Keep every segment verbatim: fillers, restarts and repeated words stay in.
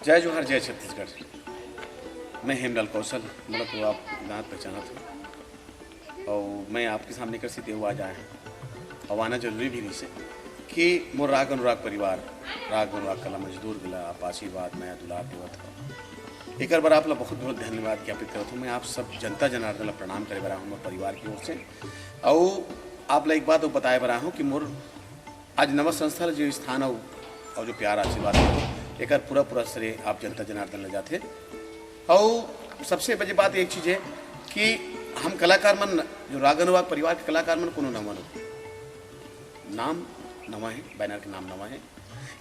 जय जोहार, जय छत्तीसगढ़। मैं हेमलाल कौशल, मोला तो आप जानत पहचानत हो। और मैं आपके सामने कर सीधे आज आए हूँ। और आना जरूरी भी रहिसे कि मोर राग अनुराग परिवार, राग अनुराग कला मंच दूर गला, आप आशीर्वाद, मया दुलार देवत हो। एकर बर आप ला बहुत बहुत धन्यवाद ज्ञापित करत हूँ। मैं आप सब जनता जनार्दन ला प्रणाम करे बर आए हूँ मोर परिवार की ओर से। और आप ला एक बात और बताए बर आए हूँ कि मोर आज नवा संस्था ला जो स्थान अउ, अउ जो प्यार आशीर्वाद हे, एकर पूरा पूरा श्रेय आप जनता जनार्दन ला जाथे। अउ सबसे बड़ी बात एक चीज है कि हम कलाकार मन, जो राग अनुराग परिवार के कलाकार मन, कोनो नवा नो, नाम नवा है, बैनर के नाम नवा है।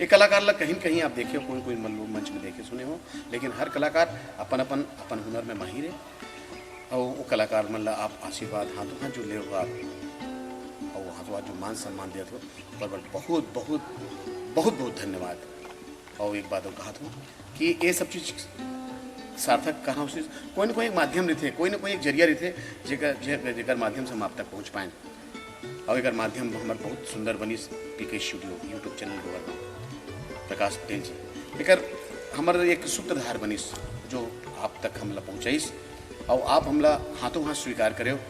ये कलाकार ला कहीं न कहीं आप देखे हो, कोई कोई मन-, मंच में देखे सुने हो, लेकिन हर कलाकार अपन अपन अपन हुनर में माहिर है। और वो कलाकार मन ला आप आशीर्वाद हाथों हाथ जो ले हो आप, और हाथों हाथ जो मान सम्मान देत हो, ओकर बर बहुत बहुत बहुत बहुत धन्यवाद। और एक बात और कहत हूँ कि ये सब चीज सार्थक कहाँ उसे कोई ना कोई एक माध्यम रहिथे, कोई ना कोई एक जरिया रहिथे, जेकर जे-, जेकर माध्यम से हम आप तक पहुँच पाएं। और एकर माध्यम हमर बहुत सुंदर बनिस, पीके स्टूडियो YouTube चैनल के ओर प्रकाश पटेल जी। एकर हमर एक सूत्रधार बनिस, जो आप तक हमला पहुँचाइस और आप हमला हाथों हाथ स्वीकार करेव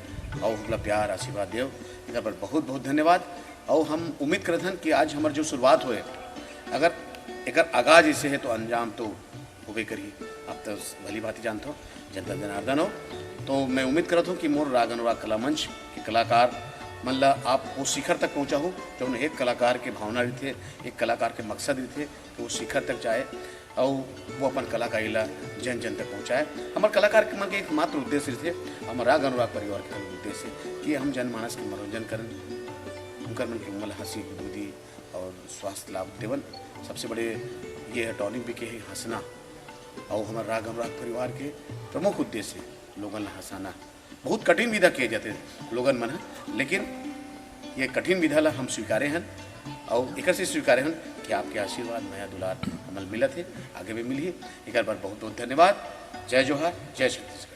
और हमला प्यार आशीर्वाद देव। एकर बर बहुत बहुत धन्यवाद। और हम उम्मीद करत हन कि आज हमर जो शुरुआत होए, अगर एकर आगाज ऐसे है तो अंजाम तो होबे करही। आप तो भली भांति जानत हो, जनता जनार्दन हो। तो मैं उम्मीद करत हूँ कि मोर राग अनुराग कला मंच के कलाकार मन ला आप वो शिखर तक पहुँचाहू, जौन एक कलाकार के भावना रहिथे, एक कलाकार के मकसद रहिथे, कि वो शिखर तक जाए और वो अपन कलाकारी ला जन जन तक पहुँचाए। हमर कलाकार के मन के एकमात्र उद्देश्य रहिथे, हमर राग अनुराग परिवार के उद्देश्य कि हम जनमानस के मनोरंजन करन, उनकर मन के उमल हंसी गुदगुदी और स्वास्थ्य लाभ देवन। सबसे बड़े ये है टॉनिक भी के है हंसना, और हमर राग अनुराग परिवार के प्रमुख उद्देश्य है लोगन ला हंसाना। बहुत कठिन विधा किए जाते लोगन मन ह, लेकिन ये कठिन विधा ला हम स्वीकारे हन और एकर से स्वीकारे हन कि आपके आशीर्वाद, मया दुलार हमल मिलत है, आगे भी मिलही। एकर बर बहुत बहुत धन्यवाद। जय जोहार, जय छत्तीसगढ़।